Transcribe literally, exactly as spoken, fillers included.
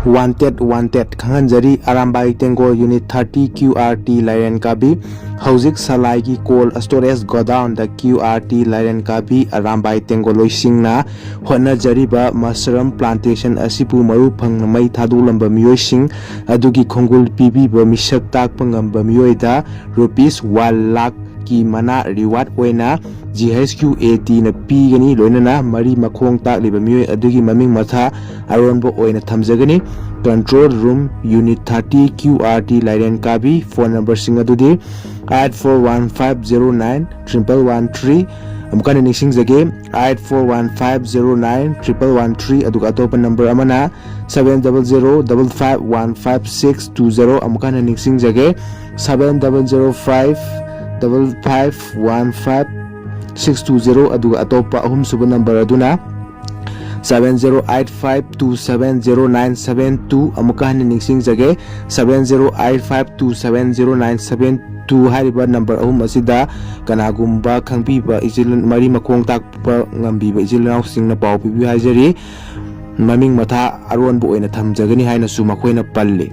Wanted, wanted ꯈꯪꯍꯟꯖꯔꯤ꯫ Arambai ꯇꯦꯡꯒꯣꯜ unit thirty Q R T ꯂꯥꯏꯔꯦꯟ ꯀꯥꯕꯤ꯫ ꯍꯧꯖꯤꯛ ꯁꯂꯥꯏꯒꯤ cold storage godownꯗ Q R T ꯂꯥꯏꯔꯦꯟ ꯀꯥꯕꯤ Arambai ꯇꯦꯡꯒꯣꯂꯣꯏꯁꯤꯡꯅ ꯍꯣꯠꯅꯖꯔꯤꯕ mushroom plantation ꯑꯁꯤꯕꯨ ꯃꯔꯨ ꯐꯪꯅ ꯃꯩ ꯊꯥꯗꯣꯛꯂꯝꯕ ꯃꯤꯑꯣꯏꯁꯤꯡ ꯑꯗꯨꯒꯤ ꯈꯣꯡꯒꯨꯜ ꯄꯤꯕꯤꯕ ꯃꯤꯁꯛ ꯇꯥꯛꯄ ꯉꯝꯕ ꯃꯤꯑꯣꯏꯗ rupees one lakh ꯀꯤ ꯃꯅꯥ reward ꯑꯣꯏꯅ G H Q A T ꯅ ꯄꯤꯒꯅꯤ꯫ ꯂꯣꯏꯅꯅ ꯃꯔꯤ ꯃꯈꯣꯡ ꯇꯥꯛꯂꯤꯕ ꯃꯤꯑꯣꯏ ꯑꯗꯨꯒꯤ ꯃꯃꯤꯡ ꯃꯊꯥ ꯑꯔꯣꯟꯕ ꯑꯣꯏꯅ ꯊꯝꯖꯒꯅꯤ꯫ Control room unit thirty Q R T ꯂꯥꯏꯔꯦꯟ ꯀꯥꯕꯤ꯫ Phone numberꯁꯤꯡ ꯑꯗꯨꯗꯤ eight four one five zero nine triple one three꯫ ꯑꯃꯨꯛꯀ ꯍꯟꯅ ꯅꯤꯡꯁꯤꯡꯖꯒꯦ, eight four one five zero nine triple one three꯫ ꯑꯗꯨꯒ ꯑꯇꯣꯞꯄ number ꯑꯃꯅ seven double zero double five one five six two zero꯫ ꯑꯃꯨꯛꯀ ꯍꯟꯅ ꯅꯤꯡꯁꯤꯡꯖꯒꯦ, seven double zero five double five one five six two zero꯫ ꯑꯗꯨꯒ ꯑꯇꯣꯞꯄ ꯑꯍꯨꯝꯁꯨꯕ number ꯑꯗꯨꯅ seven zero eight five two seven zero nine seven two꯫ ꯑꯃꯨꯛꯀ ꯍꯟꯅ ꯅꯤꯡꯁꯤꯡꯖꯒꯦ, seven zero eight five two seven zero nine seven two꯫ ꯍꯥꯏꯔꯤꯕ number ꯑꯍꯨꯝ ꯑꯁꯤꯗ ꯀꯅꯥꯒꯨꯝꯕ ꯈꯪꯕꯤꯕ ꯏꯆꯤꯜ, ꯃꯔꯤ ꯃꯈꯣꯡ ꯇꯥꯛꯄ ꯉꯝꯕꯤꯕ ꯏꯆꯤꯜ ꯏꯅꯥꯎꯁꯤꯡꯅ ꯄꯥꯎ ꯄꯤꯕꯤꯌꯨ ꯍꯥꯏꯖꯔꯤ꯫ ꯃꯃꯤꯡ ꯃꯊꯥ ꯑꯔꯣꯟꯕ ꯑꯣꯏꯅ ꯊꯝꯖꯒꯅꯤ ꯍꯥꯏꯅꯁꯨ ꯃꯈꯣꯏꯅ ꯄꯜꯂꯤ꯫